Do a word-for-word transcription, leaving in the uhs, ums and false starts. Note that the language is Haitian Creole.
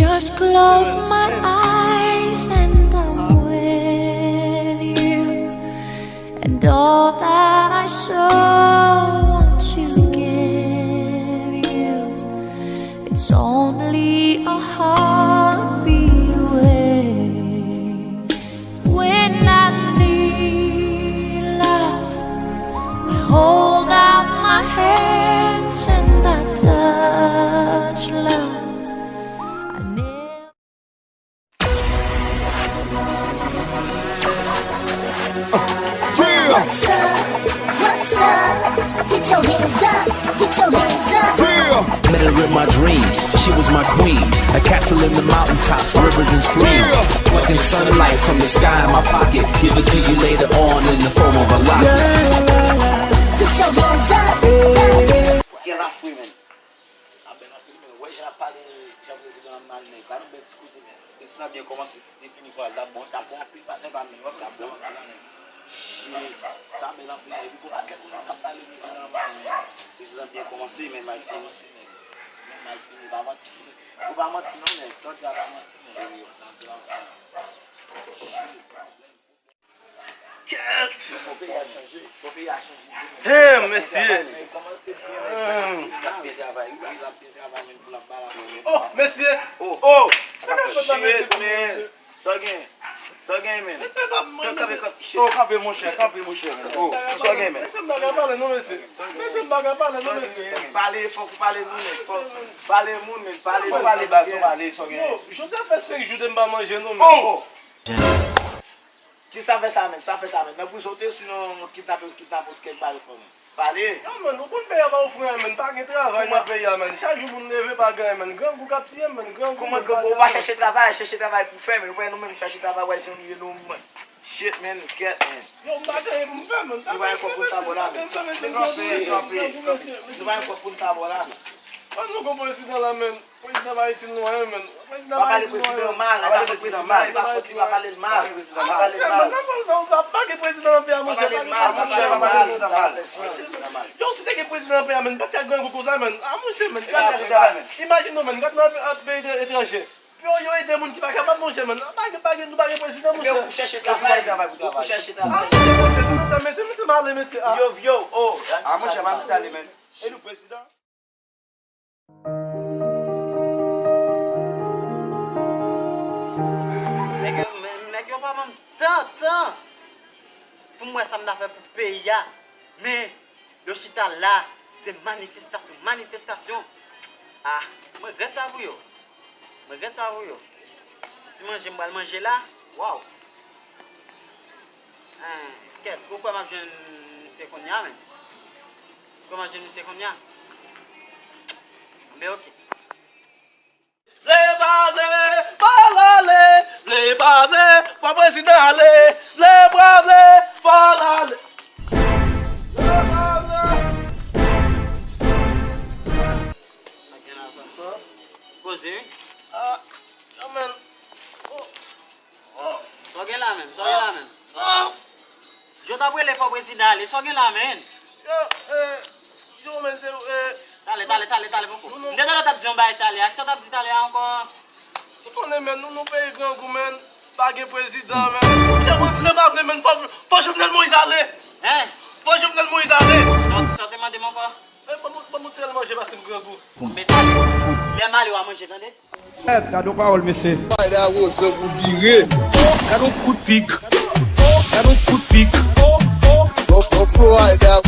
Just close my eyes and I'm with you. And all that I so want to give you, it's only a heartbeat away. When I need love, I hold out my hands and I touch love. I never Yeah. What's up? What's up? Get your hands up. Get your hands up. Yeah. Met her in my dreams. She was my queen. A castle in the mountaintops, rivers and streams. Yeah. Plucking sunlight from the sky in my pocket. Give it to you later on in the form of a locket. Get your hands up. Gen la fri, man. A bèl anpil, men wè jan l ap pale, jan prezidan an mal, nèg. Gade yon bèl ti kote, men. Prezidan byen kòmanse, si te fini, vwala, l ap bon, l ap bon anpil, patnè pa, men, wè, l ap bon anpil, men. Shit, sa bèl anpil, epi gon pakèt moun k ap pale prezidan an mal, men. Prezidan byen kòmanse, men mal fini, men mal fini, pa manti. Ou pa manti non, nèg, sa w di a pa manti, nèg. Shit, pwoblèm. Damn, mesye. Oh, mesye. Oh. Shit, man. Sa w gen? Sa w gen, man? Mesye, pa mwen, mesye. Oh, kanpe, monchè, kanpe, monchè, man. Oh, sa w gen, man? Mesye, m pa ka pale, non, mesye. Mesye, m pa ka pale, non, mesye. Pale, fòk ou pale, non, man. Fòk pale, moun, man. Pale, pale, baz, pale, sa w gen. Yo, jodi a fè senk jou de m pa manje, non, man. Oh! Kisa fè sa, menm? Sa fè sa, menm? Nan prizon, w te sou yon kidnapè, kidnapè, kèk bagay fò, menm. Pale! Yo, menm, ou konn peyi a pa ouvri anyen, menm. Pa gen travay nan peyi a, menm. Chak jou moun leve, pa gen anyen, menm. Grangou k ap tiye m, menm. Grangou, menm. Kòman grangou? Ou pa chèche travay, chèche travay pou fè, menm. Ou wè nou menm chèche travay, wè jan nou ye, nou, menm. Shit, menm, kèt, menm. Yo, m pa gen anyen pou m fè, menm. Nou pa gen kòb pou n ta ba w lamen. Kanpe, kanpe, kanpe. Nou pa gen kòb pou n ta ba w lamen. An nou gon prezidan la, menm. Prezidan pa itil nou anyen, menn. Prezidan pa itil nou anyen. Pa pale prezidan mal, pa pale prezidan mal, li pa fòt, li pa pale l mal. Pa pale l mal. Ah, men nan konsa, ou pa, pa gen prezidan nan peyi a, monchè, pa gen prezidan nan peyi a, monchè. Yo, si te gen prezidan nan peyi a, menn, pa t ka grangou konsa, menn. Ah, monchè, menn, gade. Imajine w, menn, gade nan peyi etranje. Yo, yo ede moun ki pa kapab, monchè, menn. Pa gen, pa gen, nou pa gen prezidan, monchè. Ou chèche travay, ou chèche travay. Ah, monchè, mesye, mesye, mesye, m ale, mesye. Ah, monchè, pa misye ale, menn. E nou prezidan? Nèg yo, men, nèg yo pa ban m tan, tan pou m wè sa m ta fè pou peyi a. Men, yo chita la, se manifestasyon, manifestasyon. Ah, mwen regrèt sa pou yo. Mwen regrèt sa pou yo. Ti manje m pral manje la, waw. Hen, kèt, ou kwè m ap jwenn misye kounye a, menn? Ou kwè m ap jwenn misye kounye a? Anben, oke. Vle pa vle, fò l ale. Vle pa vle, fò prezidan ale. Vle pa vle, fò l ale. Vle pa vle. Poze, wi. Ah, yo, menn. Oh. Sa w gen la menm? Sa w gen la menm? Yo t ap rele fò prezidan ale. Sa w gen la menm? Yo, eh, yo, menm, se, eh, talè, talè, talè, talè, poko. M te tande w t ap di yon bagay talè a. Kisa w t ap di talè a ankò? Ou konnen, menm, nou, nou peyi grangou, menm. Pa gen prezidan, menm. Vle pa vle, menm, fò, fò Jovenel Moïse ale. Hein? Fò Jovenel Moïse ale. Sa w, sa w te mande m ankò? Men ban m, ban m yon ti rèl manje, paske m grangou. Men talè, lè m ale, w a manje, tande? Gad yon pawòl, mesye. Ay, da wozo pou vire. Gad yon kout pik. Gad yon kout pik. Bon, bon, Florida.